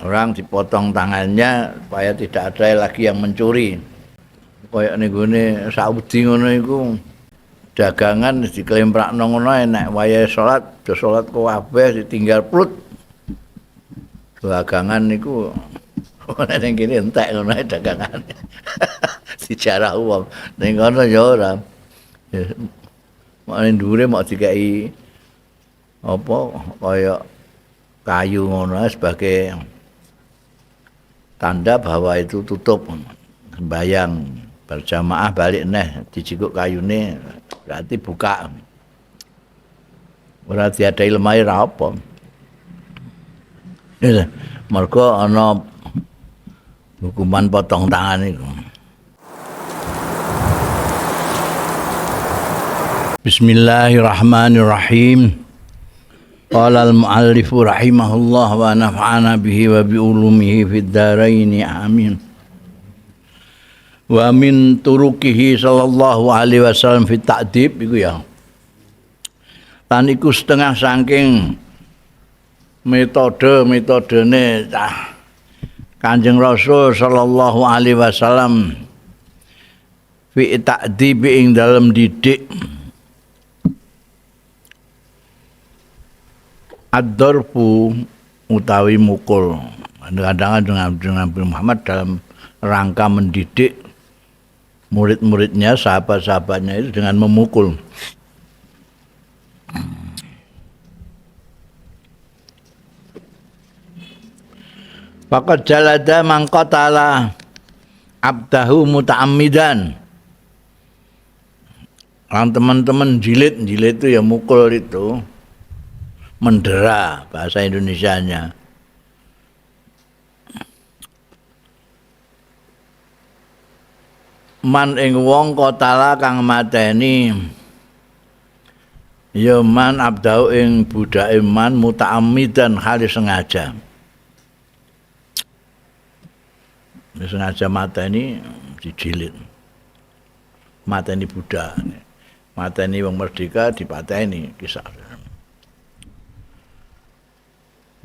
Orang dipotong tangannya supaya tidak ada lagi yang mencuri. Kaya ning gone Saudi ngono iku dagangan diklemprakno ngono nek wayahe salat, do salat kabeh ditinggal plut. Dagangan niku nek ning kene entek ngono ae dagangan. Dijarah wong. Ning kono ya ora. Nek dhuwure mok dikeki apa kaya kayu ngono sebagai tanda bahwa itu tutup sembayang berjamaah balik neh dijikuk kayune berarti buka. Ora diadai lemah ora apa. Mergo ana hukuman potong tangan iku. Bismillahirrahmanirrahim. Qala al-muallif rahimahullah wa nafa'ana bihi wa bi ulumihi fid dharain amin. Wa min turukihi sallallahu alaihi wasallam fi ta'dib iku ya. Lan iku setengah saking metode-metodene Kanjeng Rasul sallallahu alaihi wasallam fi ta'dib ing dalem didik. Ad-darbu utawi mukul. Kadang-kadang dengan Nabi Muhammad dalam rangka mendidik murid-muridnya, sahabat-sahabatnya itu dengan memukul. Faqad jalada man qatala abdahu muta'ammidan. Lan teman-teman jilid, jilid itu ya mukul itu, mendera bahasa Indonesianya. Man ing wong qatala kang mateni ya man abdahu ing budake man muta'ammidan khali sengaja. Sengaja mateni dijilid. Mateni budak. Mateni wong merdeka dipateni kisah.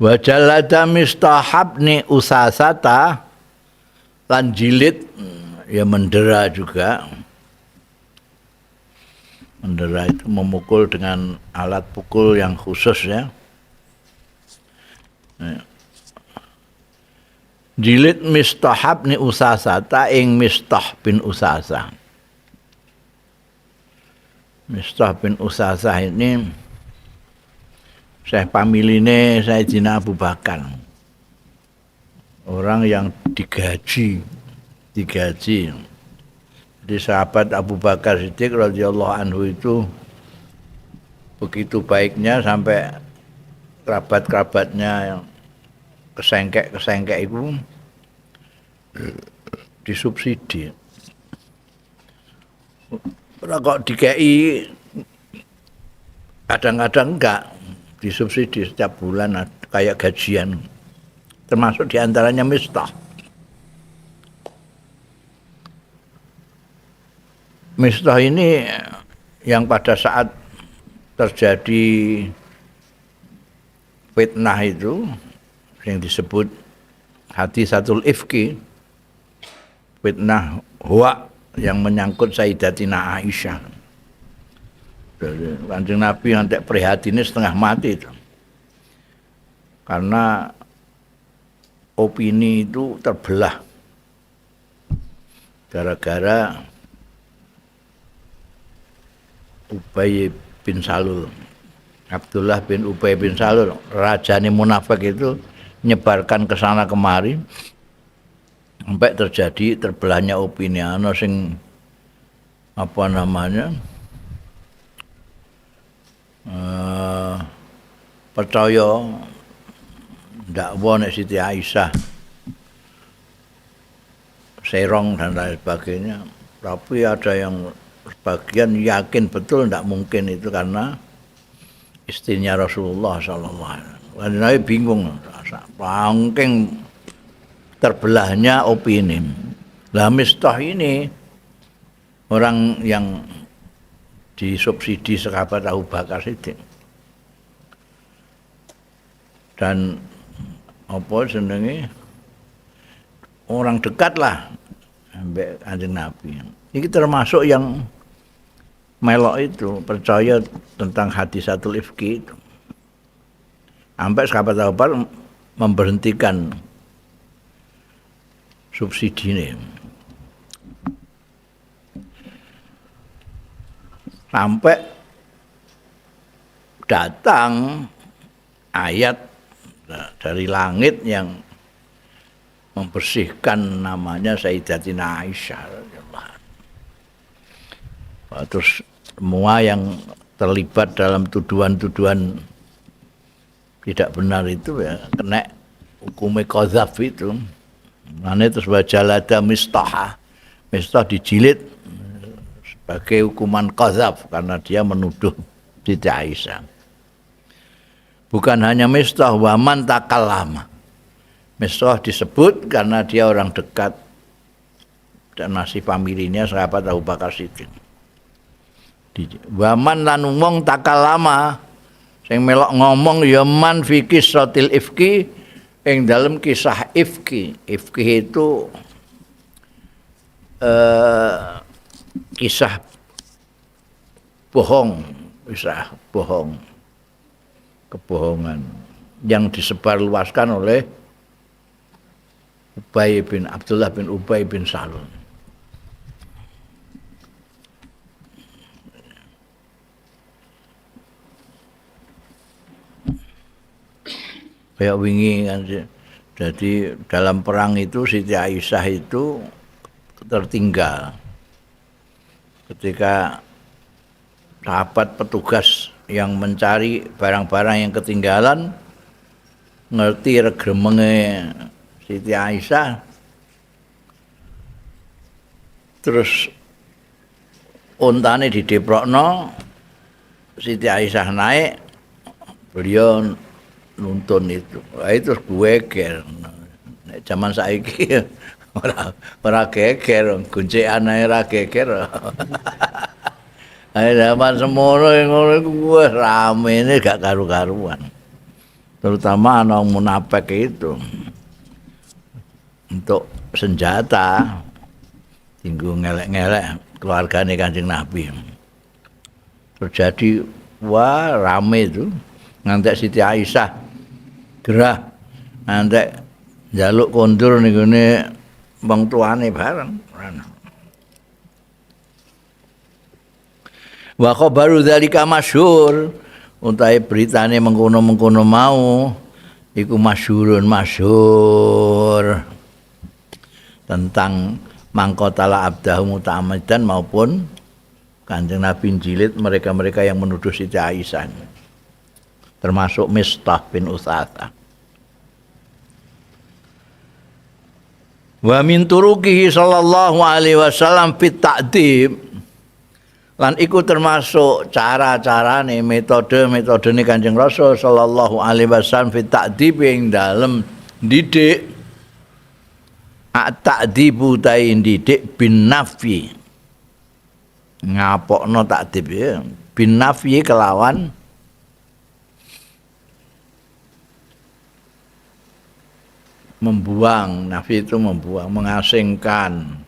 Wa jalada mistahabni usasata lan jilid ya mendera juga. Mendera itu memukul dengan alat pukul yang khusus ya. Jilid Mistah bin Usasata ing Mistah bin Usasah. Mistah bin Usasah ini saya pamiline Sayyidina Abu Bakar. Orang yang digaji. Jadi sahabat Abu Bakar Siddiq radhiyallahu anhu itu begitu baiknya sampai kerabat-kerabatnya yang kesengkek-kesengkek itu disubsidi. Ora kok dikei, kadang-kadang enggak disubsidi setiap bulan kayak gajian. Termasuk diantaranya Mistah. Mistah ini yang pada saat terjadi fitnah itu yang disebut hadisatul ifki, fitnah hoak yang menyangkut Sayyidatina Aisyah. Kanjeng Nabi sampai prihatinnya setengah mati itu. Karena opini itu terbelah gara-gara Ubay bin Salul. Abdullah bin Ubay bin Salul, rajane munafik itu nyebarkan ke sana kemari sampai terjadi terbelahnya opini. Ana sing apa namanya percaya dakwa nek Siti Aisyah serong dan lain sebagainya, tapi ada yang sebagian yakin betul ndak mungkin itu karena istrinya Rasulullah sallallahu alaihi wasallam. Nabi bingung, saking terbelahnya opini. Lah Mistah ini orang yang disubsidi sahabat Abu Bakar Siddiq. Dan apa jenenge orang dekat lah ambek Kanjeng Nabi. Ini termasuk yang melok itu percaya tentang hadisatul ifki itu. Sampai sahabat Abu Bakar memberhentikan subsidi ini. Sampai datang ayat dari langit yang membersihkan namanya Sayyidatina Aisyah. Terus semua yang terlibat dalam tuduhan-tuduhan tidak benar itu ya kena hukumnya qadzaf itu. Mane terus wajalada mistah. Mistah dijilid sebagai hukuman qadzaf karena dia menuduh Siti Aisyah. Bukan hanya Mistah, waman takallama. Mistah disebut karena dia orang dekat dan masih familinya sahabat Abu Bakar Siddiq. Waman lan wong takalama sing melok ngomong ya man fi qissatil ifki ing dalem kisah ifki. Ifki itu kisah bohong, kisah bohong, kebohongan yang disebarluaskan oleh Ubay bin Abdullah bin Ubay bin Salul. Kayak wingi kan, jadi dalam perang itu Siti Aisyah itu tertinggal. Ketika sahabat petugas yang mencari barang-barang yang ketinggalan ngerti regremenge Siti Aisyah, terus ontane dideprokno, Siti Aisyah naik, beliau nuntun itu. Wah, itu geger. Nek jaman saiki ora geger, goncekan ae ora geger. Ayo zaman semono ngono iku wis ramene gak karu-karuan. Terutama ana munafik itu. Untuk senjata tinggu ngelek-ngelek keluargane Kanjeng Nabi. Terjadi wah rame itu. Ngantek Siti Aisyah gerah, ngantek njaluk kondur niku ne wong tuane bareng. Wa khabaru dzalika masyhur, utahe beritane mengkono-mengkono mau iku masyhurun masyhur tentang mangqatala abdahu muta'ammidan maupun Kanjeng Nabi jilid mereka-mereka yang menuduh Siti Aisyah, termasuk Mistah bin Utsatsa. Wa min turukihi sallallahu alaihi wasallam fit ta'dib, lan iku termasuk cara-carane, metode-metodene Kanjeng Rasul sallallahu alaihi wasallam fit ta'dib ing dalem didik. At-ta'dibu ta didik bin nafi, ngapokno ta'dib ya, bin nafi kelawan membuang. Nafi itu membuang, mengasingkan.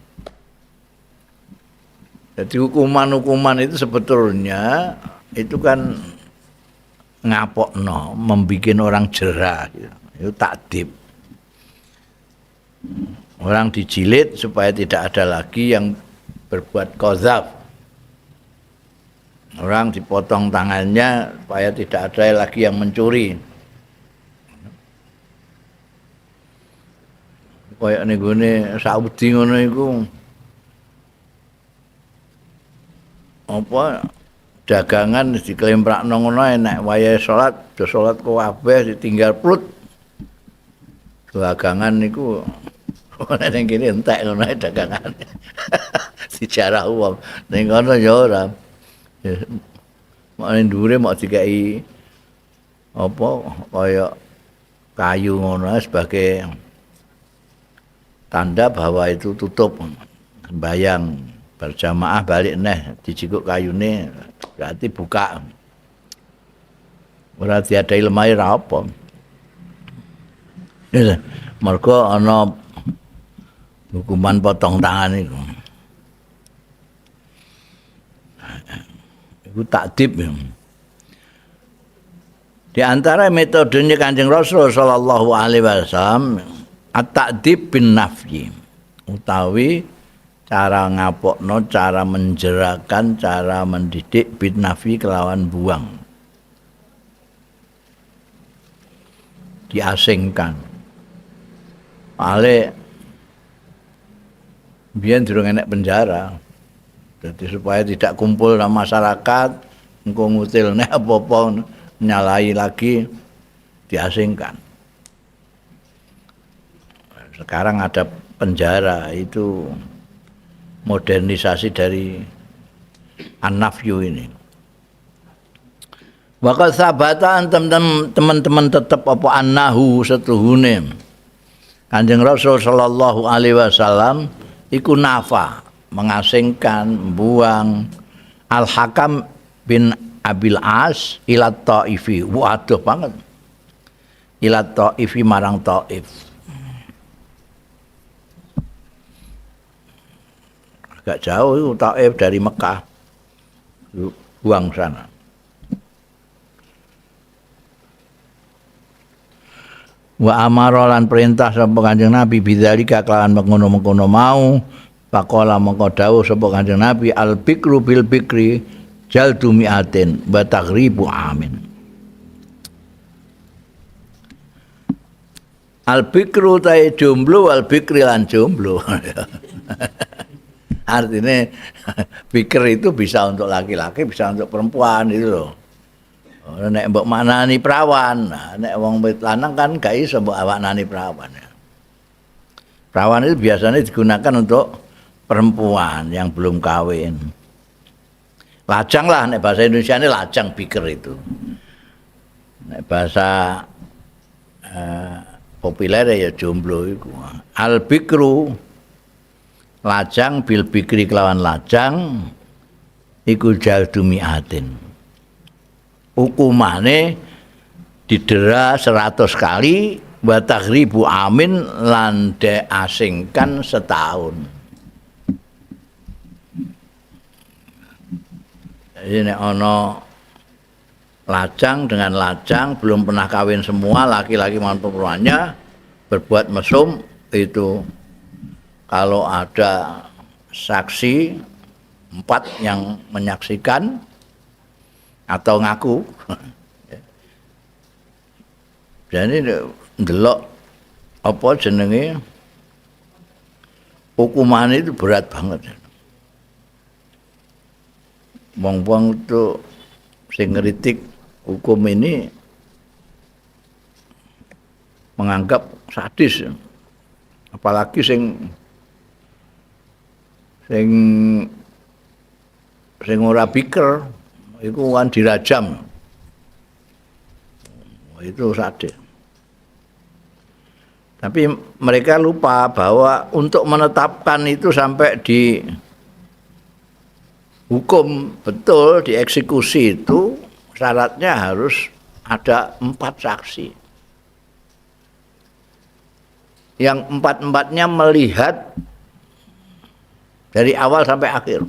Jadi hukuman-hukuman itu sebetulnya itu kan ngapokno, membikin orang jerah gitu. Itu takdib. Orang dijilid supaya tidak ada lagi yang berbuat qadzaf. Orang dipotong tangannya supaya tidak ada lagi yang mencuri. Kayak ning gone Saudi ngono iku apa dagangan diklemprакno ngono nek wayahe salat, do salat kabeh ditinggal plut. Dagangan niku nek ning kene entek ngono ae dagangan. Dijarah wong. Ning kono ya ora. Mak ning dhuwure mok dikeki apa kaya kayu ngono sebagai tanda bahwa itu tutup. Sembayang berjamaah balik neh dijikuk kayune berarti buka. Ora diadai lemah ora apa. Mergo ana hukuman potong tangan iku. Iku takdib. Di antara metodenya Kanjeng Rasul sallallahu alaihi wasallam at-ta'dib bin nafyi, utawi cara ngapokno, cara menjerakan, cara mendidik bin nafyi kelawan buang. Diasingkan. Ale biyen durung enek penjara. Jadi supaya tidak kumpul sama masyarakat, engko ngutilne apa-apa nyalai lagi, diasingkan. Sekarang ada penjara, itu modernisasi dari an-nafyu ini. Waqad sabata teman-teman tetep apa annahu setuhune Kanjeng Rasul sallallahu alaihi wasallam iku nafa, mengasingkan, buang Al-Hakam bin Abil As ila Taifi. Waduh banget. Ila Taifi marang Taif. Agak jauh itu Taif dari Mekah. Buang sana. Wa amara lan perintah sapa Kanjeng Nabi bidzalika kelawan mengkono-mengkono mau. Faqala mengko dawuh sapa Kanjeng Nabi al bikru bil bikri jaldu mi'atin wa taghribu amin. Al bikru tae jomblo al bikri lan jomblo. Artinya bikr itu bisa untuk laki-laki, bisa untuk perempuan itu loh. Nek mbok maknani perawan, nah, nek wong lanang kan gak iso mbok maknani perawan. Perawan itu biasanya digunakan untuk perempuan yang belum kawin. Lajang lah, nek bahasa Indonesia ini lajang biker itu. Nek bahasa populer ya jomblo iku. Al bikru lajang bil bikri kelawan lajang iku jaldu mi'atin. Hukumane didera 100 kali wa taghribu amin lan diasingkan setahun. Jadi nek ana lajang dengan lajang belum pernah kawin semua laki-laki maupun perempuannya berbuat mesum itu kalau ada saksi 4 yang menyaksikan atau ngaku. Jadi ndelok apa jenenge hukuman itu berat banget. Wong-wong itu sing ngritik hukum ini menganggap sadis. Apalagi sing ora biker iku kan dirajam. Itu sadis. Tapi mereka lupa bahwa untuk menetapkan itu sampai di hukum betul dieksekusi itu syaratnya harus ada 4 saksi. Yang 4-4-nya melihat dari awal sampai akhir.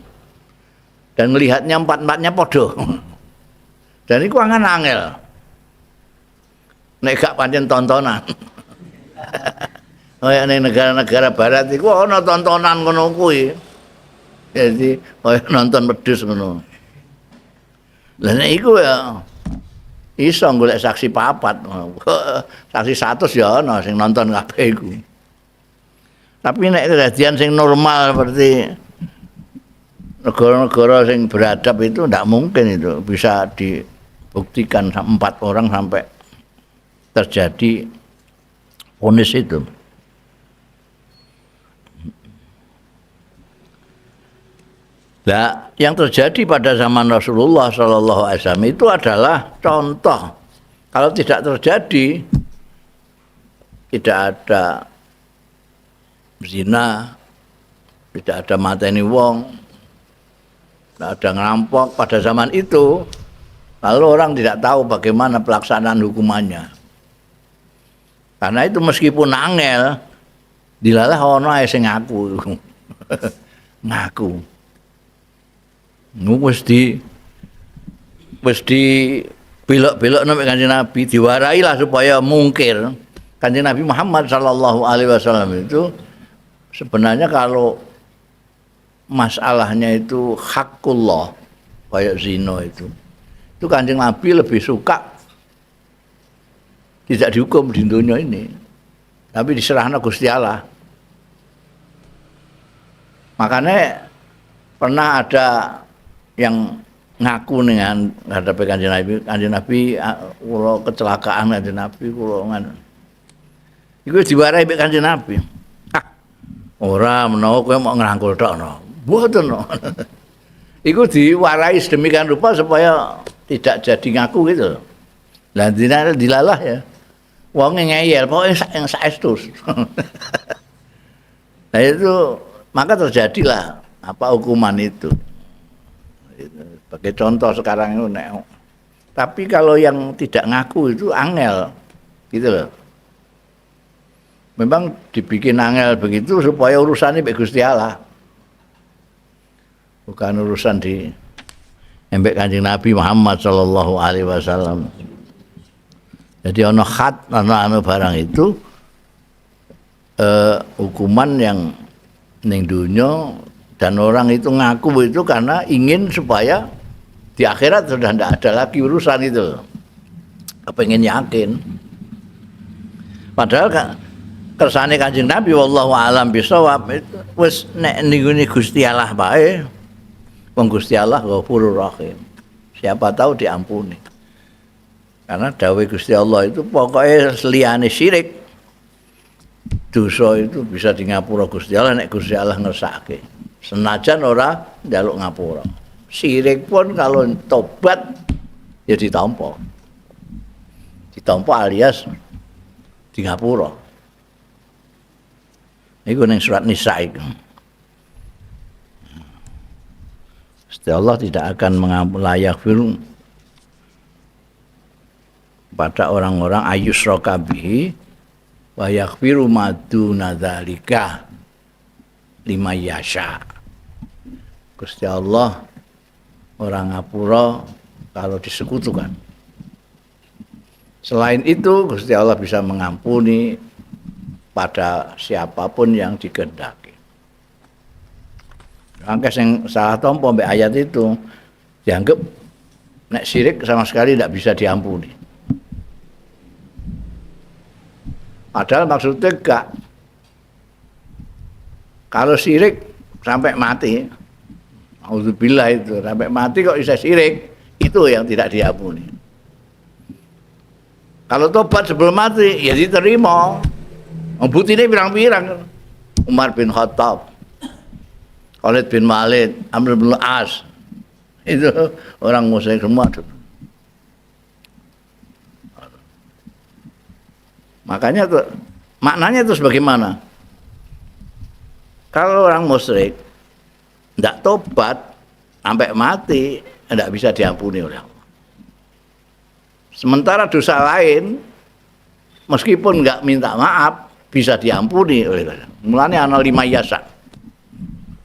Dan melihatnya 4-4-nya podo. Dan iku angan angel. Nek gak pancen tontonan. Kaya ning negara-negara barat iku ana tontonan ngono kuwi. Jadi kaya nonton wedhus ngono. Lah nek iku ya iso golek saksi 4. Saksi 100 ya ana sing nonton kabeh iku. Tapi nek kejadian sing normal seperti negara-negara sing beradab itu ndak mungkin itu bisa dibuktikan 4 orang sampai terjadi vonis itu. Nah, yang terjadi pada zaman Rasulullah Shallallahu Alaihi Wasallam itu adalah contoh. Kalau tidak terjadi, tidak ada zina, tidak ada mateni wong, tidak ada ngerampok pada zaman itu. Lalu orang tidak tahu bagaimana pelaksanaan hukumannya. Karena itu meskipun angel dilalah ana ae sing ngaku. Ngaku. Wis di belok-belok nek Kanjeng Nabi diwarai lah supaya mungkir. Kanjeng Nabi Muhammad sallallahu alaihi wasallam itu sebenarnya kalau masalahnya itu hakullah kayak zina itu Kanjeng Nabi lebih suka tidak dihukum di dunia ini, tapi diserahno Gusti Allah. Makanya pernah ada yang ngaku dengan hadap Kanjeng Nabi, Kanjeng Nabi kula kecelakaan Kanjeng Nabi kula ngono. Iku diwarai mbek Kanjeng Nabi. Ah, ora menawa kowe mau ngrangkul tok no. Mboten no. Iku diwarai sedemikian rupa supaya tidak jadi ngaku gitu. Lah dilalah ya. Wonge ngeyel pokoke yang saestu. Nah itu maka terjadilah apa hukuman itu. Sebagai contoh sekarang itu nek. Tapi kalau yang tidak ngaku itu angel gitu loh. Memang dibikin angel begitu supaya urusannya mbek Gusti Allah. Bukan urusan di mbek Kanjeng Nabi Muhammad sallallahu alaihi wasallam. Jadi ana khat ana anu barang itu hukuman yang ning dunya dan orang itu ngaku itu karena ingin supaya di akhirat sudah tidak ada lagi urusan itu. Kepengen yakin. Padahal kersane Kanjeng Nabi wallahu alam bisawab itu wis nek nggone Gusti Allah bae. Wong Gusti Allah Ghafurur Rahim. Siapa tahu diampuni. Karena dawuh Gusti Allah itu pokoknya liyane syirik dosa itu bisa di ngapura Gusti Allah nek Gusti Allah ngersake. Senajan ora njaluk ngapura. Syirik pun kalau tobat ya ditampa. Ditampa alias di ngapura. Iku ning surat Nisa iku. Gusti Allah tidak akan mengampuni layak firm pada orang-orang ayusroka bihi wa yaghfiru ma duna dzalika liman yasha. Gusti Allah orang ngapura kalau disekutukan. Selain itu Gusti Allah bisa mengampuni pada siapapun yang dikehendaki. Angke sing salah tampa mbek ayat itu dianggap nek syirik sama sekali tidak bisa diampuni. Padahal maksudnya enggak. Kalau syirik sampai mati, auzubillah itu sampai mati kok bisa syirik, itu yang tidak diampuni. Kalau tobat sebelum mati ya diterima. Buktinya pirang-pirang. Umar bin Khattab, Khalid bin Walid, Amr bin As, itu orang musyrik semua. Makanya tuh, maknanya itu sebagaimana? Kalau orang musyrik tidak tobat sampai mati, tidak bisa diampuni oleh Allah. Sementara dosa lain, meskipun nggak minta maaf, bisa diampuni oleh Allah. Mulanya ana lima yasa.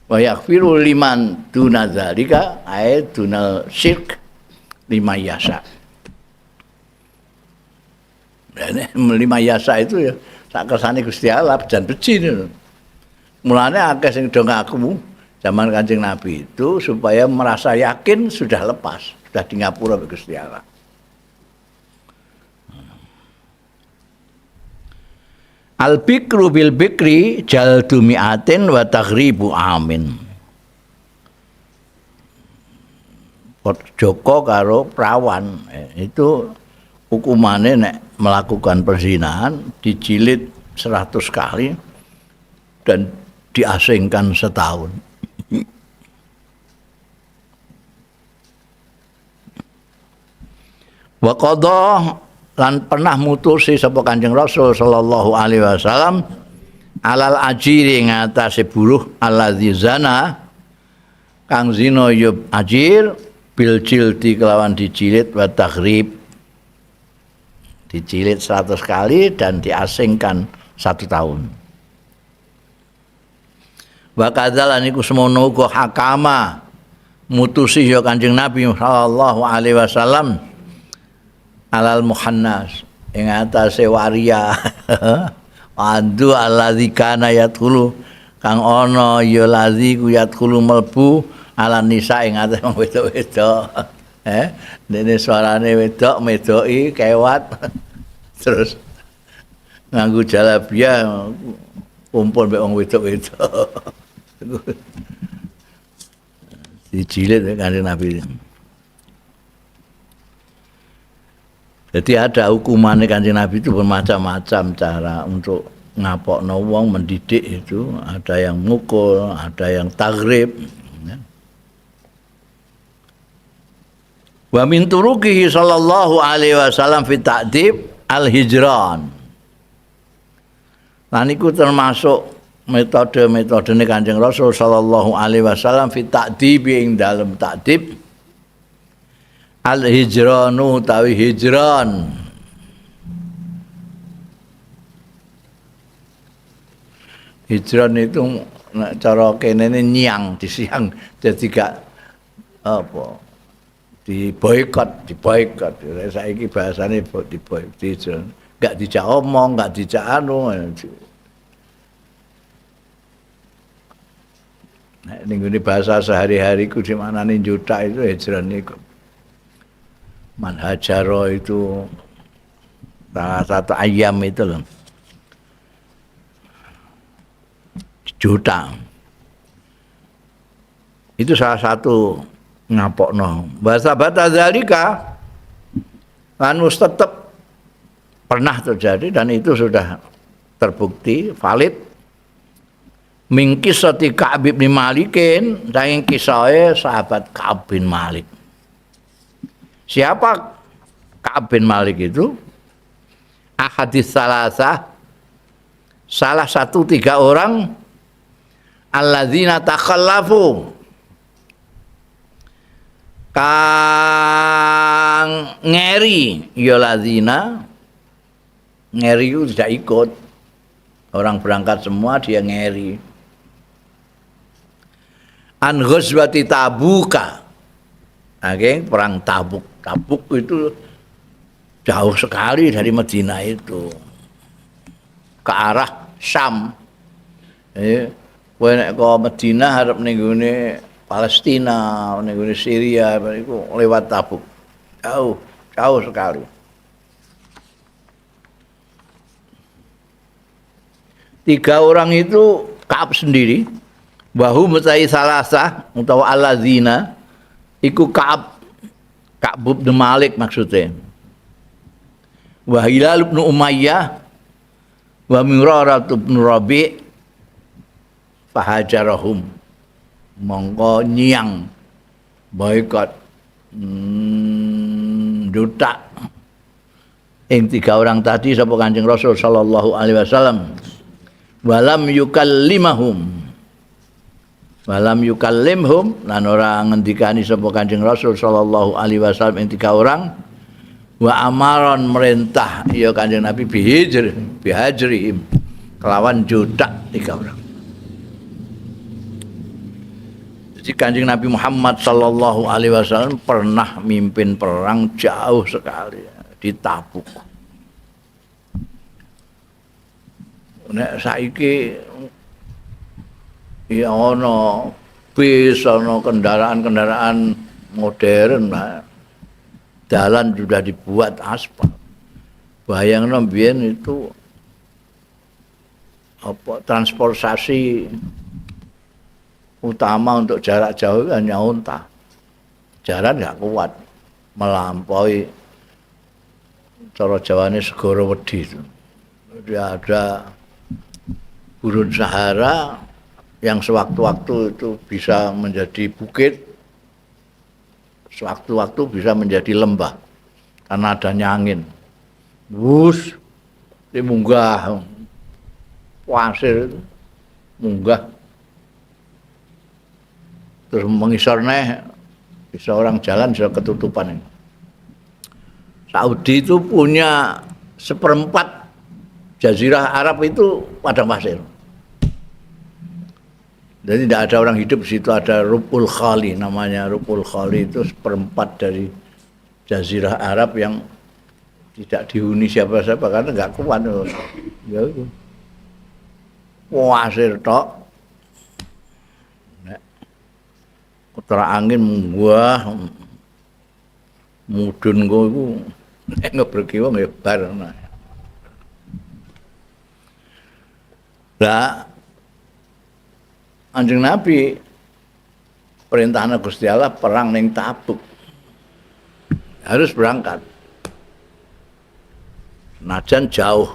Wa yaghfiru liman duna dzalika ay dunal syirk lima yasa. Lima yasa itu ya sak kersane Gusti Allah jan beci niku. Mulane akeh sing do ngaku zaman Kanjeng Nabi itu supaya merasa yakin sudah lepas, sudah di ngapura Gusti Allah. Al bikru bil bikri jaldu mi'atin wa taghribu amin. Joko karo perawan itu hukumannya nek melakukan perzinahan dijilid 100 kali dan diasingkan setahun. Wa qadha lan pernah mutusi sapa Kanjeng Rasul sallallahu alaihi wasallam alal ajiri ngatasé buruh allazi zana kang zina yub ajir bil jildi kelawan dijilid wa taghrib Dijilid 100 kali dan diasingkan 1 tahun. Wa kadzalan iku semono uga hakama mutusi ya Kanjeng Nabi sallallahu alaihi wasallam alal muhannas ing atase waria. Andu allazi kana yadkhulu kang ana ya lazi ku yadkhulu melbu ala nisa ing atase wong wedok-wedok. Dene suarane wedok medoki kewat terus nganggo jalabia kumpul mbek wong wedok-wedok. Dijilid Kanjeng Nabi. Jadi ada hukumannya Kanjeng Nabi itu bermacam-macam cara untuk ngapokno wong, mendidik itu. Ada yang mukul, ada yang tagrib. Wa min turukihi sallallahu alaihi wasallam fi ta'dib al-hijran. Lan iku termasuk metode-metodene Kanjeng Rasul sallallahu alaihi wasallam fi ta'dib ing dalem ta'dib al-hijranu tawi hijran. Hijran itu nek cara kene nyiang, disiang, jadi gak apa diboikot, diboikot. Saiki bahasane diboikot, hijran. Gak dijak omong, gak dijak anu. Nek ning nggone bahasa sehari-hari ku dimaknani njutak itu hijran niku. Manhajaro itu salah satu ayam itu loh. Juta. Itu salah satu ngapokno. Bahasa bata zalika lan wis tetep pernah terjadi dan itu sudah terbukti valid. Min kisati Ka'b bin Malikin, saking kisahe sahabat Ka'b bin Malik. Siapa Ka'b bin Malik itu? Ahadis salasah, salah satu 3 orang alladzina takhallafu kang ngeri ya ladzina, ngeri itu tidak ikut, orang berangkat semua dia ngeri. An ghazwati Tabuka, oke, perang Tabuk. Tabuk itu jauh sekali dari Madinah itu ke arah Syam. Kowe nek ke Madinah arep ning gone Palestina, ning gone Syria, iku lewat Tabuk. Jauh, jauh sekali. 3 orang itu Ka'ab sendiri, bahu mutai salasah utawa allazina iku Ka'ab, Ka'b bin Malik maksudnya. Wa Hilal bin Umayyah wa Murarah bin Rabi' fahajarahum, mongko nyiang boikot, duta ing 3 orang tadi sapa Kanjeng Rasul sallallahu alaihi wasallam. Walam yukallimahum, walam yukallimhum lan ora ngendikani sapa Kanjeng Rasul sallallahu alaihi wasallam ing 3 orang. Wa amaron merintah ya Kanjeng Nabi bihijr, bihajrihim kelawan juta 3 orang. Jadi Kanjeng Nabi Muhammad sallallahu alaihi wasallam pernah mimpin perang jauh sekali di Tabuk. Nek saiki ya ana bis, ana kendaraan-kendaraan modern lah. Jalan sudah dibuat aspal. Bayangno mbiyen itu apa transportasi utama untuk jarak jauh hanya unta. Jalan nggak kuat melampaui cara Jawane segara wedi itu. Jadi ada gurun Sahara yang sewaktu-waktu itu bisa menjadi bukit, sewaktu-waktu bisa menjadi lembah karena adanya angin. Bus, dia munggah pasir itu, munggah terus mengisor neh, bisa orang jalan bisa ketutupan ini. Saudi itu punya Seperempat jazirah Arab itu padang pasir. Jadi tidak ada orang hidup di situ, ada Rub'ul Khali namanya. Rub'ul Khali itu seperempat dari jazirah Arab yang tidak dihuni siapa-siapa karena nggak kuat. Ya itu. Pasir tok. Nek putra angin wah mudun kowe iku nek ngebreki wong ya bar. Lah Kanjeng Nabi perintahna Gusti Allah perang ning Tabuk. Harus berangkat. Najan jauh.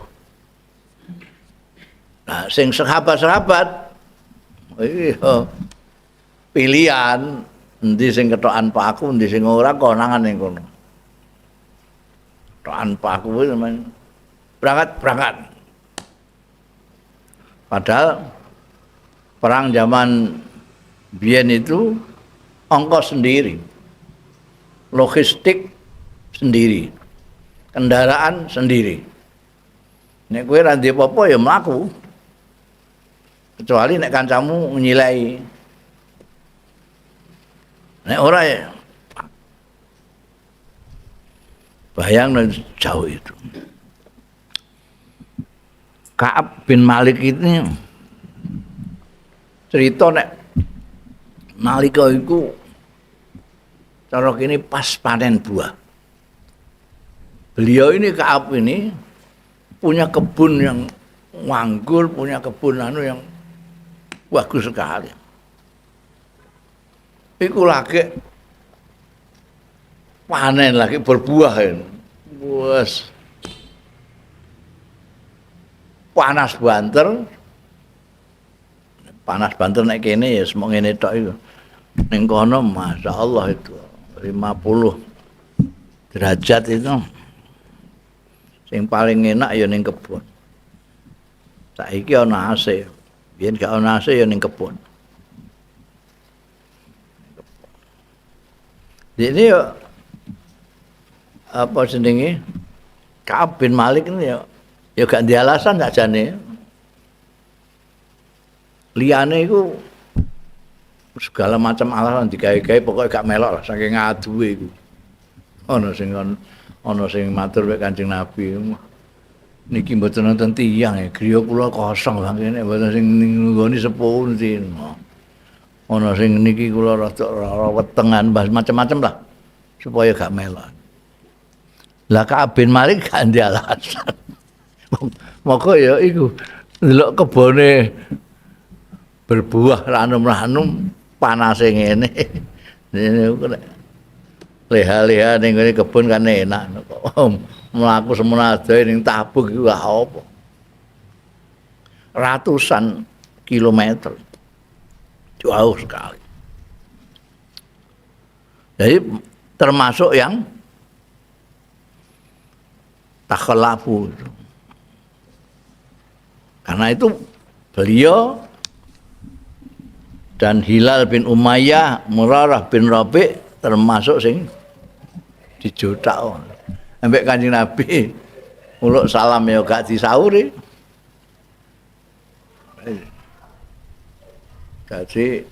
Nah, sing sahabat-sahabat iya pilihan endi sing kethokan paku, endi sing ora konangan ning kono. Kethokan paku kuwi berangkat. Padahal perang zaman biyen itu ongkos sendiri, logistik sendiri, kendaraan sendiri. Nek kowe ra ndek apa-apa ya mlaku. Kecuali nek kancamu nyilai. Nek ora ya bayang jauh itu. Ka'ab bin Malik ini cerita nek nalika iku cara kene pas panen buah. Beliau ini Ka'ab ini punya kebun yang nganggur, punya kebun anu yang bagus sekali. Iku lagi panen, lagi berbuah ini. Wes panas banter. Panas banter nek kene ya semok ngene tok iku. Ning kono masyaallah itu 50 derajat itu. Sing paling enak ya ning kebun. Saiki ana AC. Biyen gak ana AC ya ning kebun. Ini yo apa jenenge? Ka'ab bin Malik ini yo ya gak ndek alasan sakjane. Liyane iku segala macam alasan digawe-gawe pokoke gak melok lah saking ngaduwe iku. Ana sing matur mek Kanjeng Nabi. Niki mboten wonten tiyang ya, griya kula kosong saking nek mboten sing nggoni sepundi. Ana sing niki kula rada wetengan macam-macam lah supaya gak melok. Lah Ka'ab bin Malik gak ndek alasan. Moko ya iku ndelok kebone berbuah ranum-ranum panase ngene. Leha-leha ning ngene kebun kan enak kok. Mlaku semono adohe ning Tabuk iku apa? Ratusan kilometer. Jauh sekali. Jadi termasuk yang takhalafu. Karena itu beliau dan Hilal bin Umayyah, Murarah bin Rabi' termasuk sing dijotak. Ambek Kanjeng Nabi uluk salam ya gak disauri. Jadi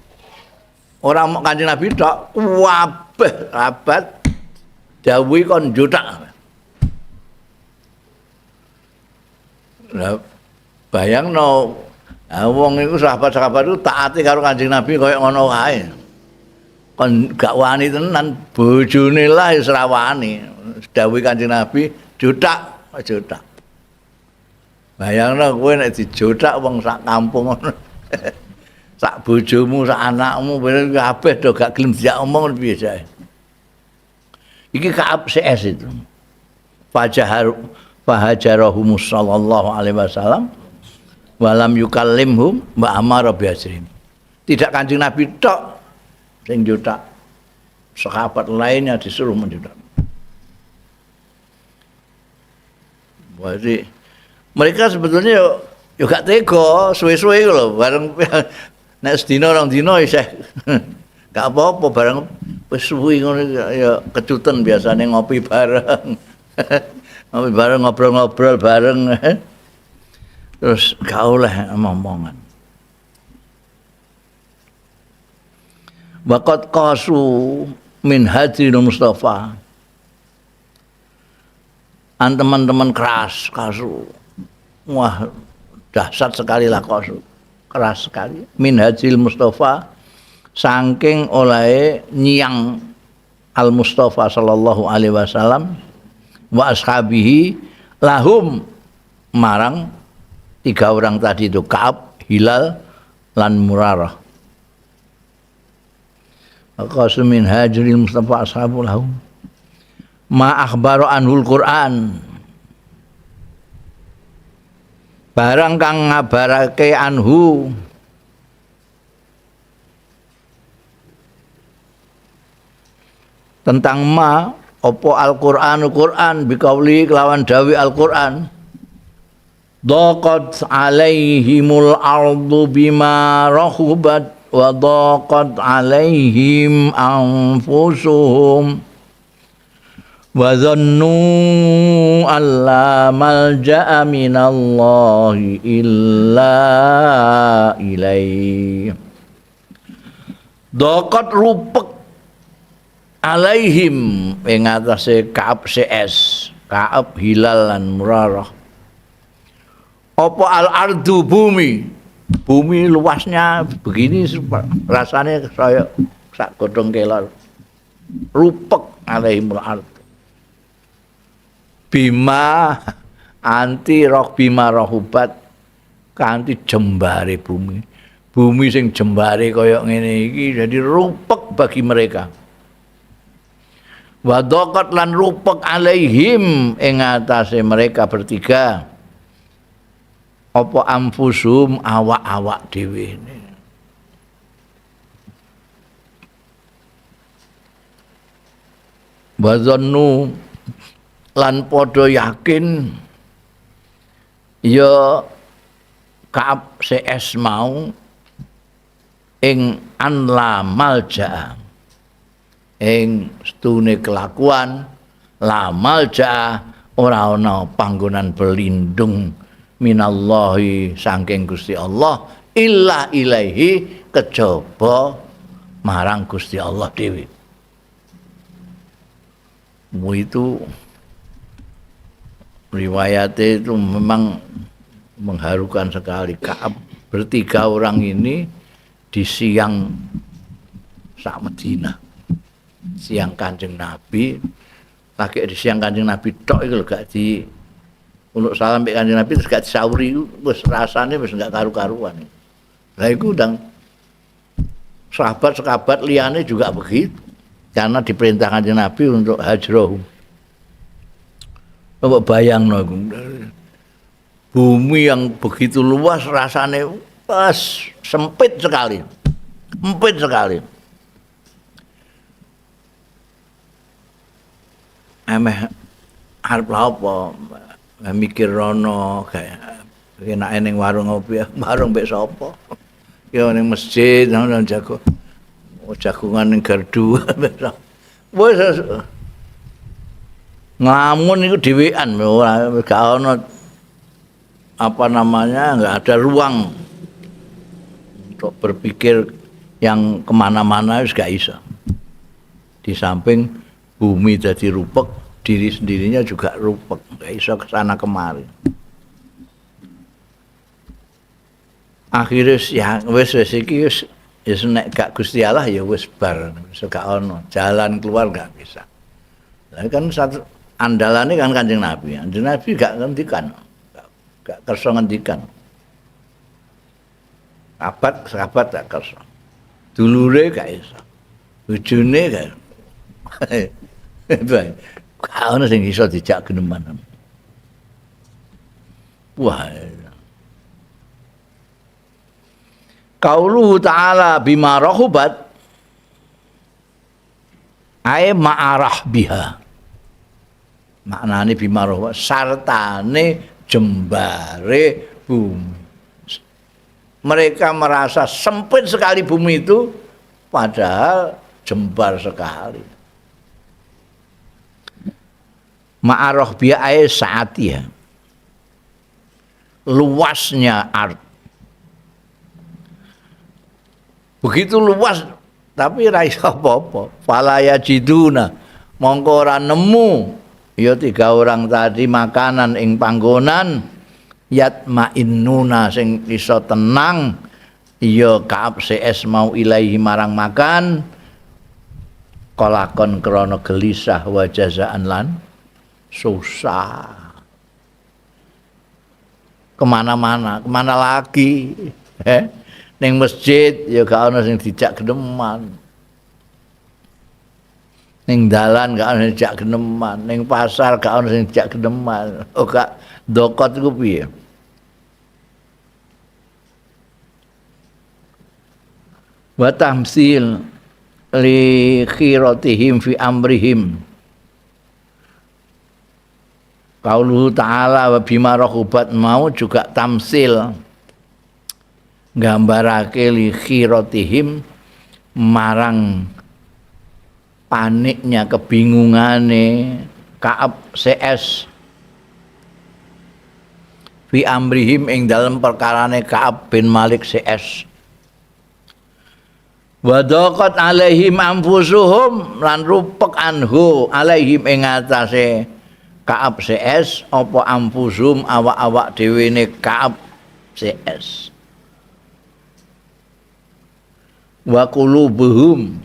orang Kanjeng Nabi tok kabeh sahabat dawuhi kon jotak. Lah bayangno wong iku sahabat-sahabat itu taate karo Kanjeng Nabi kaya ngono kae. Kon gak wani tenan bojone lah wis ra wani. Dawuhi Kanjeng Nabi jotak, jotak. Bayangno kowe nek dijotak wong sak kampung ngono. Sak bojomu, sak anakmu kabeh do gak gelem dijak omong piye jae. Iki Ka'ab CS itu. Fahajarahum sallallahu alaihi wasallam walam yukallimhum wa amara bi ajrihim. Tidak Kanjeng Nabi tok sing jotak, sahabat lainnya disuruh menjotak. Berarti mereka sebetulnya yo gak tega suwe-suwe lho bareng nek sedina rong dina isih gak apa-apa bareng wis suwi ngono ya kecutan biasane ngopi bareng. Bareng ngobrol-ngobrol bareng terus gak oleh omongan. Waqad qasu min hajril Mustafa. An teman-teman keras kasu. Wah, dahsyat sekali lah kasu. Keras sekali. Min hajril Mustafa saking oleh nyang Al Mustafa sallallahu alaihi wasallam wa ashabihi lahum marang tiga orang tadi itu Ka'ab, Hilal lan Murarah. Qasu min hajril Mustafa ashabu lahum ma akhbaru anhul Quran barang kang ngabarake anhu tentang ma apa Al-Qur'anu Qur'an biqauli kelawan dawi Al-Qur'an daqat alaihimul ardu bima rahubat wa daqat alaihim anfusuhum wa dhannu alla malja'a minallahi illa ilaih. Daqat rupek alaihim ing atase Ka'ab CS, Ka'ab, Hilal lan Murarah. Apa al-ardu bumi? Bumi luasnya begini rasanya saya sak godhong kelor. Rupek alaihimul ardu. Bima anti roh bima rohubat kanthi jembare bumi. Bumi sing jembare kaya ngene iki jadi rupek bagi mereka. Wa daqat lan rupek alaihim ing atase mereka bertiga apa anfusum awak-awak dhewe. Wa zannu lan padha yakin ya Ka'ab CS mau ing an la malja ing stune kelakuan la malja ora ana panggonan berlindung minallahi saking Gusti Allah illa ilaihi kejaba marang Gusti Allah dhewe. Itu riwayatnya itu memang mengharukan sekali. Ka'ab bertiga orang ini di siang sak Madinah, siang Kanjeng Nabi, lagi di siang Kanjeng Nabi tok iku lho gak di uluk salam mbek Kanjeng Nabi terus gak disauri, wis rasane wis gak karu-karuan. Lah iku ndang sahabat-sahabat liyane juga begitu. Karena diperintah Kanjeng Nabi untuk hajrohum. Coba bayangno iku. Bumi yang begitu luas rasane pas sempit sekali. Sempit sekali. Emeh arep lha apa? Mikir rono kayak enake ning warung ngopi, warung mbek sapa? Ya ning masjid nang jago. Jagungan ning gardu. Wis nglamun iku dhewean ora gak ono apa namanya, enggak ada ruang untuk berpikir yang kemana-mana wis gak iso. Di samping bumi dadi rupek, diri sendirinya juga rupek, gak iso kesana kemari. Akhirnya ya wis wis iki wis ya nek gak Gusti Allah ya wis bar, wis gak ono jalan keluar gak bisa. Lah kan satu andalane kan Kanjeng Nabi. Kanjeng Nabi gak ngendikan. Gak kersa ngendikan. Sahabat gak kersa. Dulure gak iso. Bojone gak. Gak ono sing iso dijak geneman. Wah. Qauluhu ta'ala bima rahubat ae ma'arah biha. Maknane bima rahubat sartane jembare bumi. Mereka merasa sempit sekali bumi itu, padahal jembar sekali. Ma'aroh bi'ae saatiha, luasnya art, begitu luas tapi ra iso apa-apa. Fala yajiduna mongko ora nemu ya tiga orang tadi makanan ing panggonan yatmainnuna sing iso tenang ya Ka'ab CS mau ilaihi marang makan kolakon krana gelisah wa jazaan lan susah. Kemana-mana, kemana lagi? Ning masjid ya gak ana sing dijak geneman. Ning dalan gak ana sing dijak geneman, ning pasar gak ana sing dijak geneman. Oh gak dokot iku piye? Wa tamsil li khiratihim fi amrihim. Qauluhu ta'ala wa bima rahubat mau juga tamsil nggambarake li khiratihim marang paniknya, kebingungane Ka'ab CS fi amrihim ing dalem perkarane Ka'ab bin Malik CS. Wa daqat alaihim anfusuhum lan rupek anhu alaihim ing atase Ka'ab CS apa anfusum awak-awak dhewene Ka'ab CS. Wa qulubuhum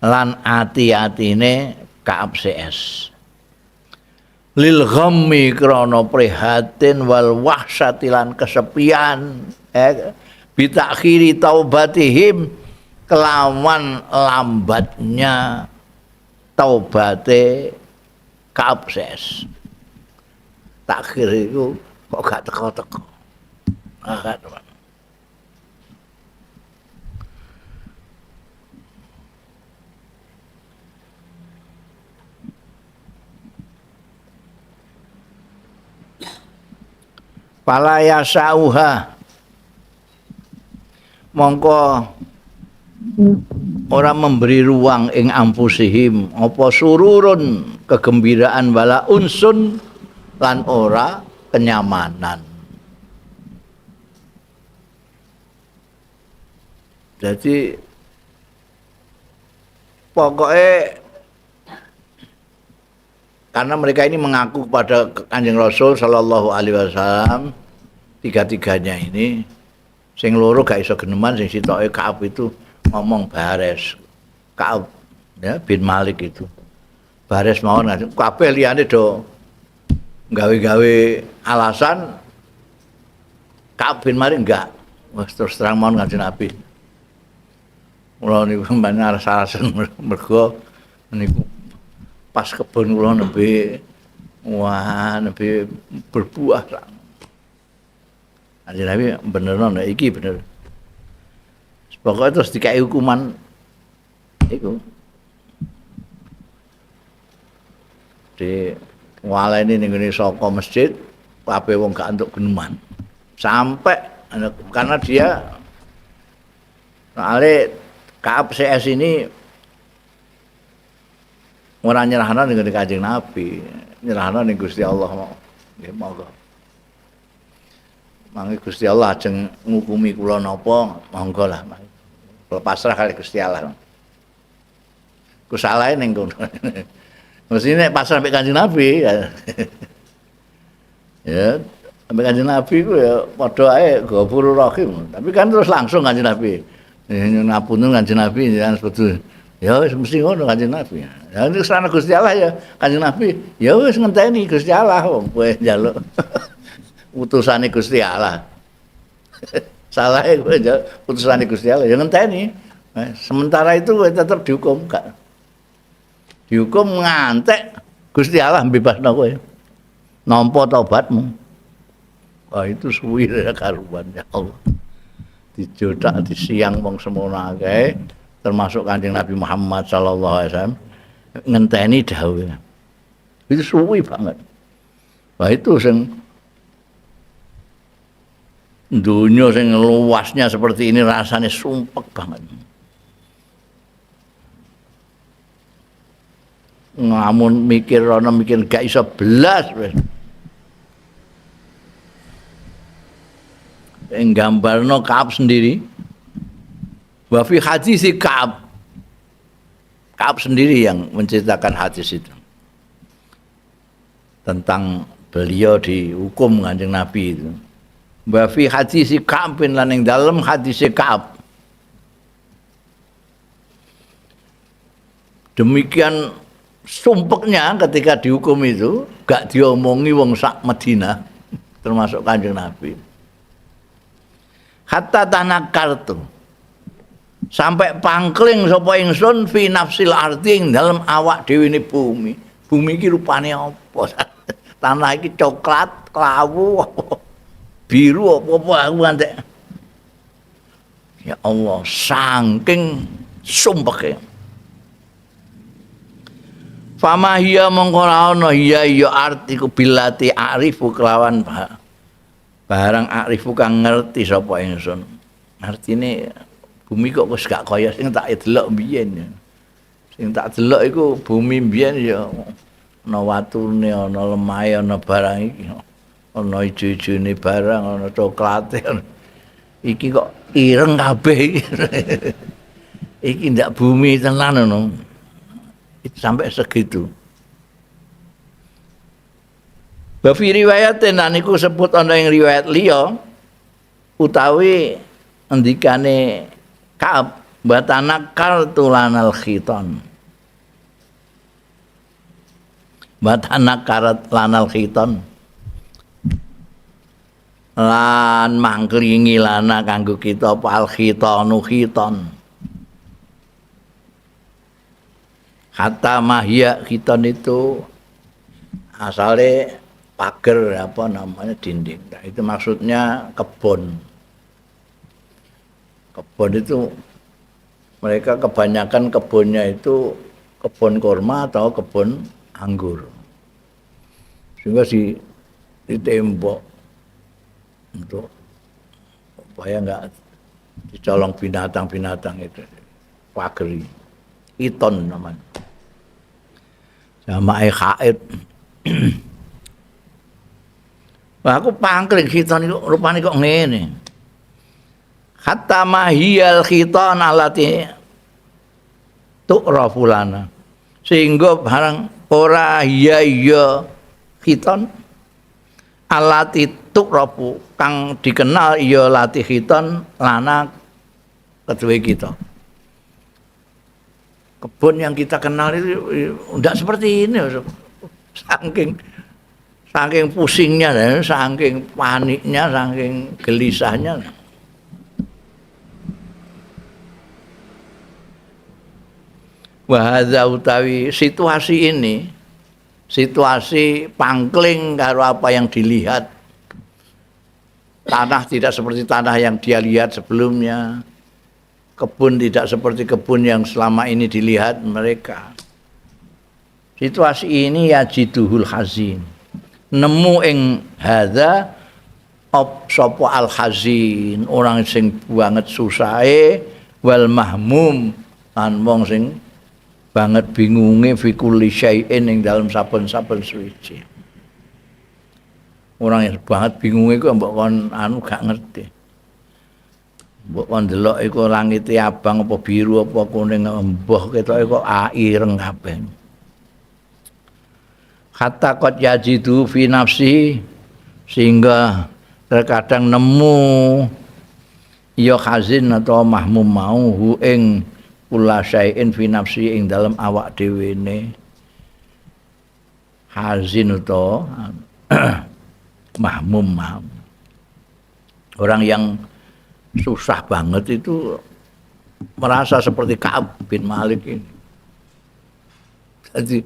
lan ati-atine Ka'ab CS. Lil ghammi krana prihatin wal wahsyati lan kesepian bitakhiri taubatihim kelawan lambatnya taubate Ka'ab CS. Takhir itu kok gak teko-teko. Gak teko. Fala yasauha mongko ora memberi ruang ing ampusihim apa sururun kegembiraan wala unsun lan ora kenyamanan. Jadi pokoknya karena mereka ini mengaku kepada Kanjeng Rasul sallallahu alaihi wasallam tiga-tiganya ini, sing loro gak iso geneman, sing sitoke Ka'ab itu ngomong bares. Ka'ab ya bin Malik itu bares mawon kabeh liyane do gawe-gawe alasan. Ka'ab bin Malik enggak, wis terus terang mawon Kanjeng Nabi. Kula niku mbanar alasan mergo niku pas kebon kula nembe wah nembe berbuah. Kanjeng Nabi benerno nek iki bener. Pokoknya terus dikai hukuman iku. Di waleni ning ngene saka masjid kabeh wong gak entuk geneman. Sampai karena dia soalnya Ka'ab CS ini ora nyerahno ning Kanjeng Nabi, nyerahno ning Gusti Allah. Nggih monggo. Mangke Gusti Allah ajeng ngukumi kula napa, monggo lah. Kula pasrah kali Gusti Allah. Ku salahe ning kono. Mestine nek pasrah mbek Kanjeng Nabi ya. Ya, mbek Kanjeng Nabi ku ya padha ae Ghafurur Rahim. Tapi kan terus langsung Kanjeng Nabi. Nyuwun ngapunten Kanjeng Nabi jenengan sepedu. Ya wis mesti ngono Kanjeng Nabi. Ya nek serana Gusti Allah ya Kanjeng Nabi ya wis ngenteni Gusti Allah wong kowe njaluk utusane Gusti Allah. Salahe kowe njaluk utusane Gusti Allah ya ngenteni. Sementara itu kowe tetep dihukum gak. Dihukum ngantek Gusti Allah bebasno kowe. Nampa taubatmu. Wah itu suwi karuan ya Allah. Dijodak di siang wong semono akeh termasuk Kanjeng Nabi Muhammad sallallahu alaihi wasallam ngenteni dawuh. Itu suwi banget. Wah itu sing dunya sing luasnya seperti ini rasanya sumpek banget. Ngamun mikir ana mikir gak iso blas wis. Ing gambarno Ka'ab sendiri. Wa fi hadis Ka'ab. Ka'ab sendiri yang menceritakan hadis itu. Tentang beliau dihukum Kanjeng Nabi itu. Wa fi hadis Ka'ab bin lan ing dalem hadis Ka'ab. Demikian sumpeknya ketika dihukum itu gak diomongi wong sak Madinah termasuk Kanjeng Nabi. Hatta tanakartu sampai pangkling sapa ingsun fi nafsil ardi ing dalem awak dhewe ne bumi. Bumi iki rupane apa? Tanah iki coklat, klawu, apa biru apa-apa aku ngantek. Ya Allah, saking sumpeke. Fama hiya mongko ora ana hiya ya arti ku bilati arifu kelawan barang arifu kang ngerti sapa ingsun. Artine bumi kok wis gak kaya sing tak delok mbiyen. Sing tak delok iku bumi mbiyen ya ana watune, ana lemahe, ana barang iki. Ana ijo-ijone barang, ana coklate. Iki kok ireng kabeh iki. Iki ndak bumi tenan ngono. Sampai segitu. Wa fi riwayatin lan iku sebut ana ing riwayat liya utawi ngendikane Ka'ab batanakal tulanal khitan. Batanakarat lanal khitan. Lan mangklingi lana kanggo kita apa al khitanu khitan. Hatta mahya khitan itu asale pagar apa namanya dinding. Nah, itu maksudnya kebun. Kebun itu mereka kebanyakan kebunnya itu kebun kurma atau kebun anggur. Sehingga di tembok untuk supaya enggak dicolong binatang-binatang itu. Pageri. Iton namanya. Jamae khaid. Wah, aku pangkling khitan iku rupane kok ngene. Hatta mahiyal khitan alati tu'rafu lana. Sehingga barang ora iya iya khitan alati tu'rafu kang dikenal iya lati khitan lana kedue kita. Kebun yang kita kenal itu enggak seperti ini. Saking pusingnya, saking paniknya, saking gelisahnya. Wa hadza utawi situasi ini, situasi pangkling karo apa yang dilihat. Tanah tidak seperti tanah yang dia lihat sebelumnya. Kebun tidak seperti kebun yang selama ini dilihat mereka. Situasi ini yajiduhul hazin. Nemu ing hadza op sapa al hazin, orang sing banget susahe wal mahmum lan wong sing banget bingunge fi kulli syai'in ing dalem saben-saben suwiji. Orang yang banget bingunge iku mbok kon anu gak ngerti. Mbok kon delok iku langite abang apa biru apa kuning embuh ketoke kok ireng kabeh. Hatta qad yajidu fi nafsi, sehingga terkadang nemu ya khazin atau mahmum mau hu ing kula syai'in fi nafsi ing dalem awak dhewe ne. Hazin atau mahmum mau. Orang yang susah banget itu merasa seperti Ka'ab bin Malik ini. Jadi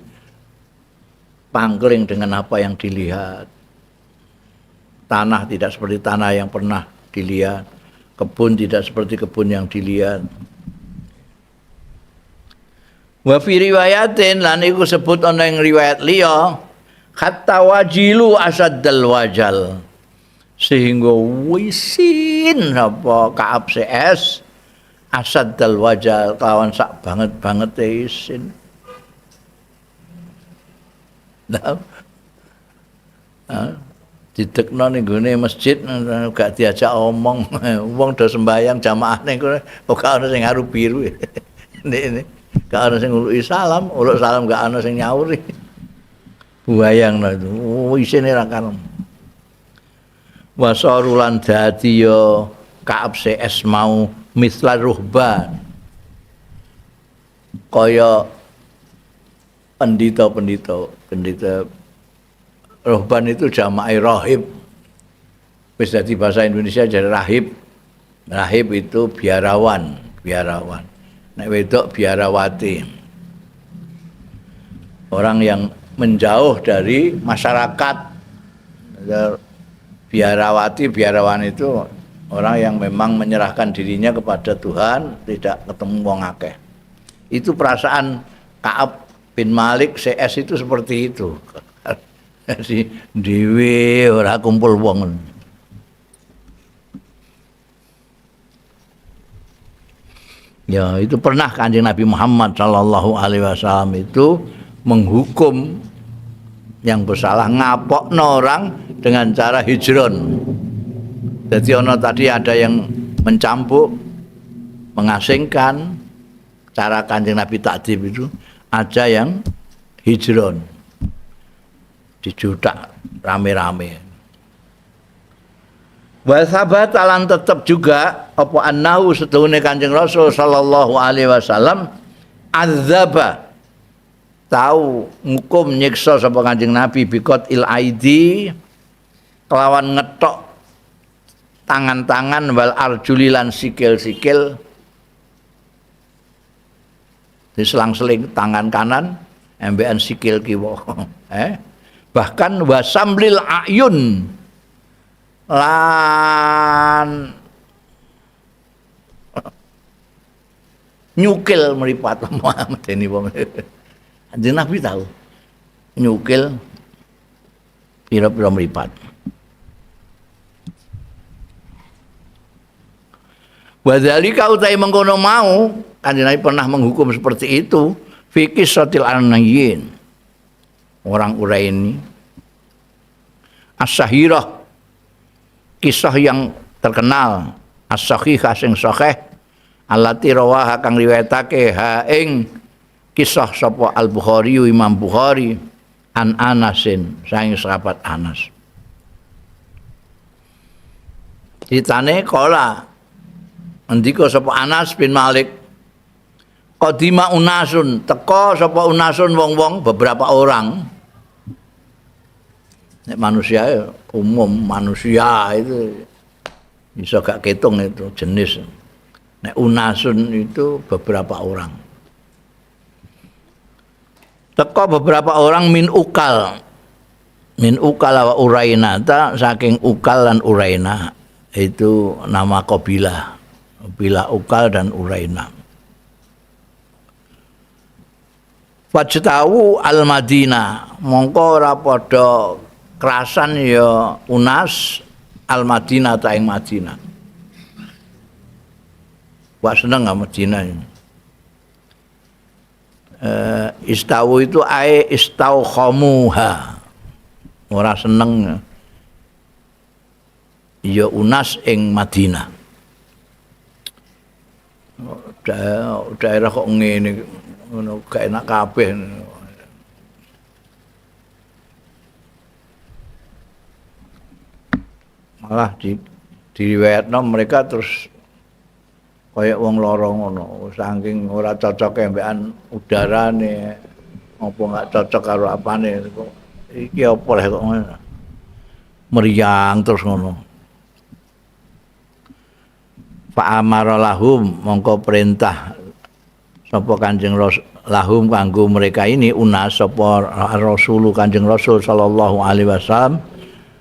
pangkling dengan apa yang dilihat. Tanah tidak seperti tanah yang pernah dilihat. Kebun tidak seperti kebun yang dilihat. Wa fi riwayatin lan iku sebut ana ing riwayat liya hatta wajilu asaddal wajal, sehingga wisin apa Ka'ab CS asaddal wajal kawan sak banget-banget isin. Nah, didekno ning gone masjid gak diajak omong. Wong do sembayang jamaah ning kono kok gak ono sing ngaru biru. Ndekne gak ono sing nguluki salam, uluk salam gak ono sing nyauri. Bayangno itu, oh, isine ra karem. Wasarulan dadi ya Ka'ab CS mau misla ruhban. Kaya pendeta-pendeta, pendeta ruhban itu jama'i rahib. Wis dadi bahasa Indonesia jadi rahib. Rahib itu biarawan, biarawan. Nek wedok biarawati. Orang yang menjauh dari masyarakat. Biarawati, biarawan itu orang yang memang menyerahkan dirinya kepada Tuhan, tidak ketemu wong akeh. Itu perasaan Ka'ab bin Malik CS itu seperti itu. Jadi dhewe ora kumpul wong. Ya, itu pernah Kanjeng Nabi Muhammad sallallahu alaihi wasallam itu menghukum yang bersalah, ngapokno orang dengan cara hijron. Jadi ono tadi ada yang mencampur, mengasingkan, cara Kanjeng Nabi takdib itu ada yang hijron, dijutak rame-rame. Wa sabata lan tetep juga apa annahu setuhune Kanjeng Rasul sallallahu alaihi wasallam azaba, tahu ngukum nyiksa sapa Kanjeng Nabi biqat il aidi kelawan ngetok tangan-tangan wal arjuli lan sikil-sikil, diselang-seling tangan kanan embekan sikil kiwa. Bahkan wasamlil ayun lan nyukil mripat medeni wong. Kanjeng Nabi tahu nyukil pira-pira mripat. Wa dzalika utai mengkono mau Kanjeng Nabi pernah menghukum seperti itu fi qissatil anayyin, orang Uraini as-sahirah, kisah yang terkenal as-sahihah sing sahih allati rawaha kang riwayatake ha ing kisah sapa Al-Bukhari Imam Bukhari an Anasin saking sahabat Anas. Critane kala ndika sapa Anas bin Malik, qadima unasun, teka sapa unasun wong-wong beberapa orang. Nek manusia umum, manusia itu bisa gak ketung itu jenis. Nek unasun itu beberapa orang. Teka beberapa orang min ukal. Min ukal wa uraina, ta saking ukal lan uraina itu nama kabilah. Kabilah Ukal dan Uraina. Fajtawu al-Madinah, mongko ora padha kerasan ya unas al-Madinah ta ing Madinah. Wah seneng gak Madinah ini. Istawu itu ae istau khamuha. Ora seneng ya unas ing Madinah. Daerah kok ngene ngono gak enak kabeh. Malah diriwayatno mereka terus kaya wong lara ngono, saking ora cocok embekan udarane, apa gak cocok karo apane, iki apa leh kok ngono. Meriang terus ngono. Fa amara lahum mongko perintah sapa Kanjeng Rasul lahum kanggo mereka ini unas sapa Rasul Kanjeng Rasul sallallahu alaihi wasallam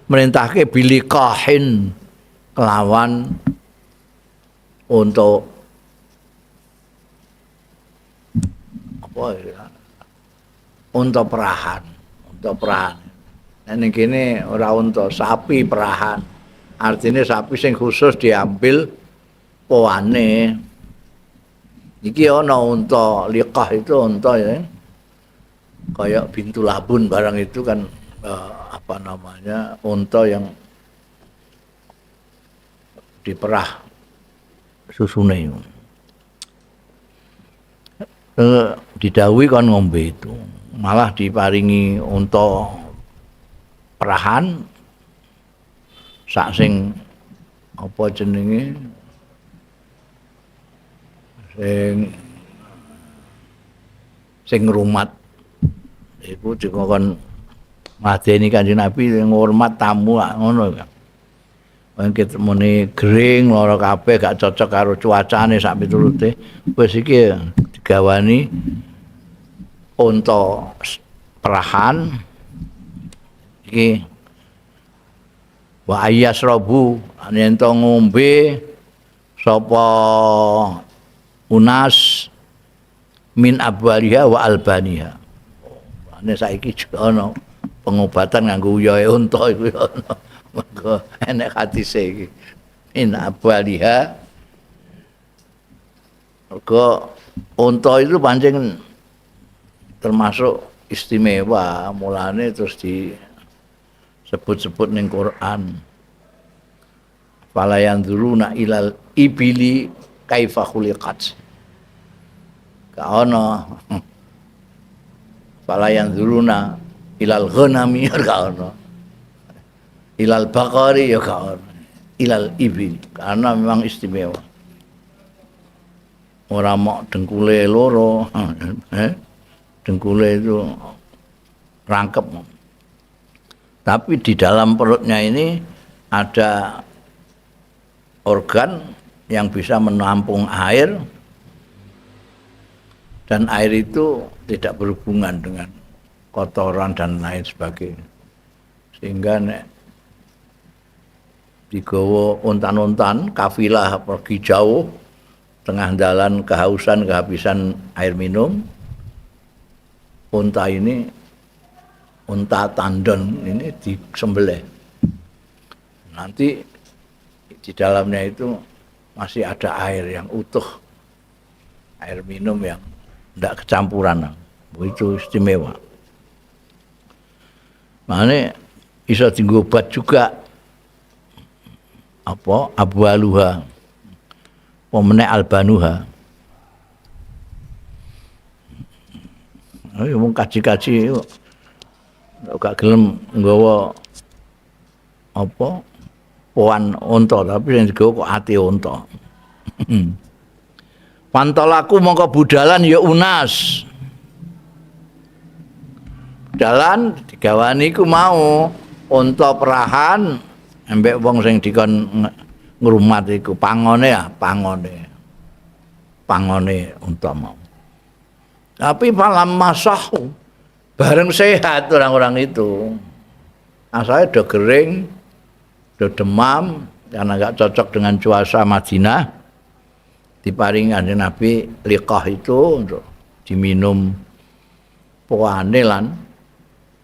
merintahke bilikahin kelawan untuk apa ya? Unta perahan, unta perahan. Nek kene ora unta, sapi perahan. Artinya sapi sing khusus diambil poane. Iki ana unta, liqah itu unta ya. Kayak bintu labun barang itu kan apa namanya unta yang diperah susune itu. Didhawuhi kon ngombe itu, malah diparingi unta perahan sak sing apa jenenge sing ngrumat iku dikon madeni Kanjeng Nabi ngurmat tamu ngono kan. Wong ketemune gering lara kabeh gak cocok karo cuacane sak piturute, wis iki digawani unta perahan iki wa ayyasrabu yen to ngombe sapa unas min abwaliha wa albaniha. Ane saiki juga ana pengobatan nganggo uyohe unta iku ya ana. Monggo enek hadise iki. Min abwaliha. Mergo unta itu pancen termasuk istimewa, mulane terus disebut-sebut ning Quran. Fala yanzuruna ilal ibili kaifa khuliqat. Ka ono. Fala yanzuruna ilal ghanami ka ono. Ilal baqari ya ka ono. Ilal ibil karena memang istimewa. Ora mok dengkule loro, dengkule itu rangkep. Tapi di dalam perutnya ini ada organ yang bisa menampung air, dan air itu tidak berhubungan dengan kotoran dan lain sebagainya. Sehingga nek digawa untan-untan kafilah pergi jauh, tengah jalan kehausan, kehabisan air minum, unta ini, unta tandon ini disembelih. Nanti di dalamnya itu masih ada air yang utuh, air minum yang tidak kecampuran. Itu istimewa. Makanya iso dienggo obat juga. Apa abwaluha, pemene albanuha. Ayo wong kaji-kaji gak gelem nggawa apa poan unta, tapi sing digawa kok ati unta. Pantolaku mongko budalan ya unas. Budalan digawani iku mau unta perahan ambek wong sing dikon ngrumat iku pangone ya, pangone. Pangone unta mau. Tapi falam masahu bareng sehat orang-orang itu. Asalnya udah kering, udah demam karena nggak cocok dengan cuaca Madinah, diparingi Kanjeng Nabi liqah itu untuk diminum poane lan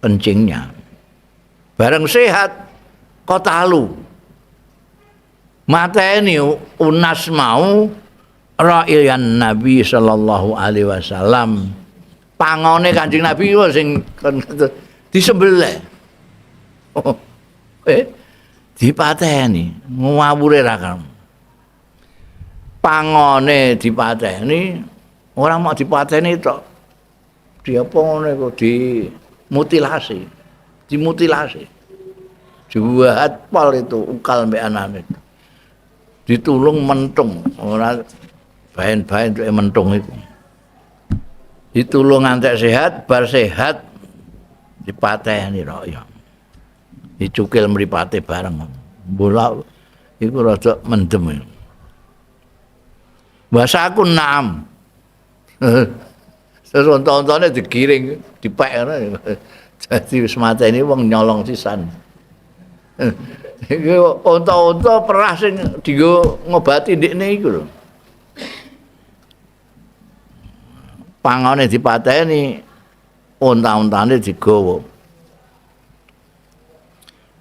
kencingnya. Bareng sehat kotalu mateni unas mau ra'iyan Nabi sallallahu alaihi wasallam. Pangone Kanjeng Nabi ku sing disembelih. Oh, dipateni ngawure ra kan. Pangone dipateni, ora mau dipateni tok. Diapa ngono iku dimutilasi. Dimutilasi. Juwahat pol itu ukal mbek anane. Ditulung mentung, ora baen-baen tuke mentung iku. Ditulung ngantek sehat, bar sehat dipateni rok ya. Dicukil mripate bareng. Bola iku rada mendem. Bahasaku naam. Terus unta-untane digiring, dipek ngono. Dadi wis mateni wong nyolong sisan. Iku unta-unta perah sing dienggo ngobati ndikne iku lho. Pangone dipateni, unta-untane digawa.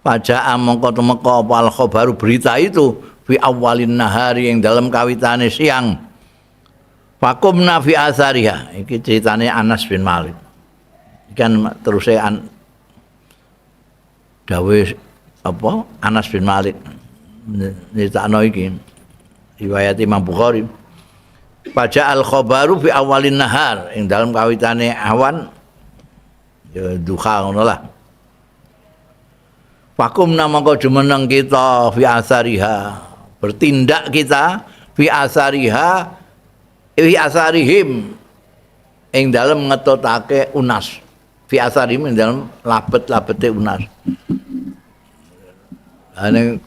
Pajak mongko tumeka apa al khabaru berita itu fi awalin nahari yang dalam kawitane siang. Fakumna fi athariha. Iki ceritane Anas bin Malik. Kan terus dawe apa Anas bin Malik nyritakno iki riwayat Imam Bukhari. Baca al khabaru fi awalin nahar ing dalem kawitane awan ya duha ngono lah. Fakum mongko jumeneng kita fi asariha, bertindak kita fi asariha fi asarihim ing dalem ngetotake unas, fi asarihim ing dalem labet-labete unas. Ane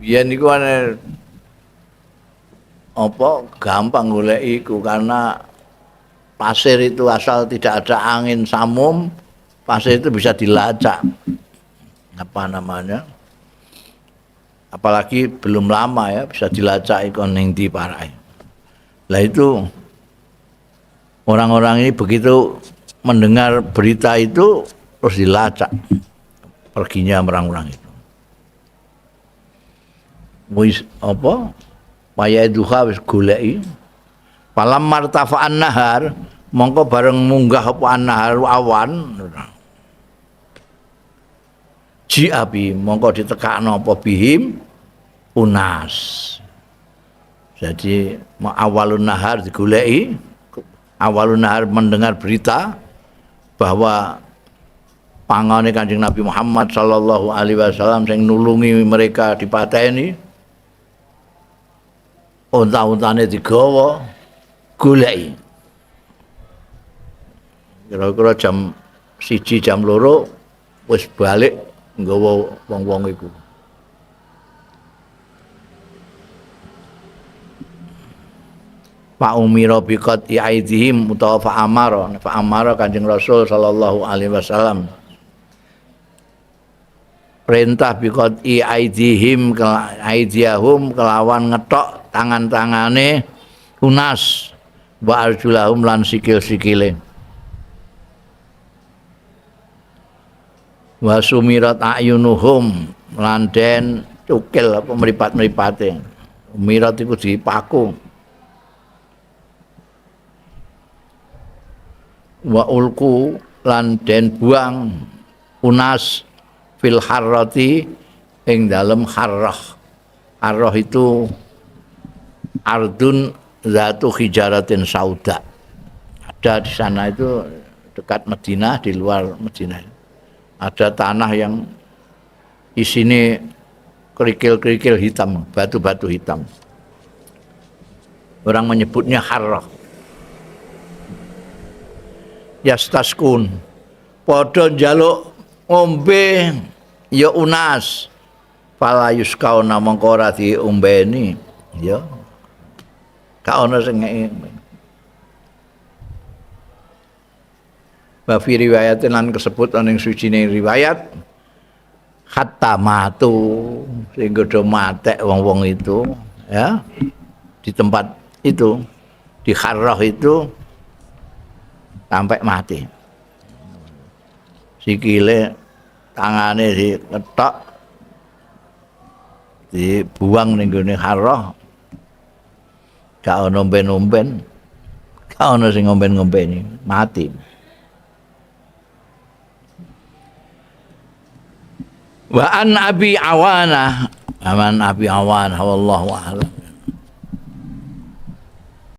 biyen niku ane apa gampang golek iku karena pasir itu asal tidak ada angin samum, pasir itu bisa dilacak. Apa namanya? Apalagi belum lama ya bisa dilacak iku ning ndi parae. Lah itu orang-orang ini begitu mendengar berita itu terus dilacak perginya orang-orang itu. Wis apa? Wayahe duha wis goleki. Falam martafa'an nahar, mongko bareng munggah apa an-nahar awan. Jiabi mongko ditekakno apa bihim unas. Jadi awalun nahar digoleki, awalun nahar mendengar berita bahwa pangane Kanjeng Nabi Muhammad sallallahu alaihi wasallam sing nulungi mereka dipateni, unta-untane digawa, goleki. Kira-kira jam 1 jam 2 wis balik nggawa wong-wong iku. Fa umira biqat aidihim utawa fa amara, fa amara Kanjeng Rasul sallallahu alaihi wasallam perintah biqat aidihim aidiyahum kelawan ngetok tangan-tangane unas wa arjulahum lan sikil-sikile. Wa sumirat ayunuhum lan den cukil apa mripat-mripate. Mirat iku dipaku. Wa ulku lan den buang unas fil harrati ing dalem harrah. Harrah itu ardun zatu hijaratin sauda. Ada di sana itu dekat Madinah, di luar Madinah. Ada tanah yang isine kerikil-kerikil hitam, batu-batu hitam. Orang menyebutnya harrah. Yastaskun padha njaluk ngombe ya unas, fala yuskauna mongko ora diombeni ya. Gak ono sing ngeki. Wa fi riwayatin lan kesebut ana ing sucine riwayat hatta matu sehingga do matek wong-wong itu ya di tempat itu di Harrah itu sampai mati. Sikile tangane diketok dibuang ning gone Harrah. Gak ono omben-omben, gak ono sing ngomben-ngombeni, mati. Wa an Abi Awanah, aman Abi Awanah wallahu a'lam.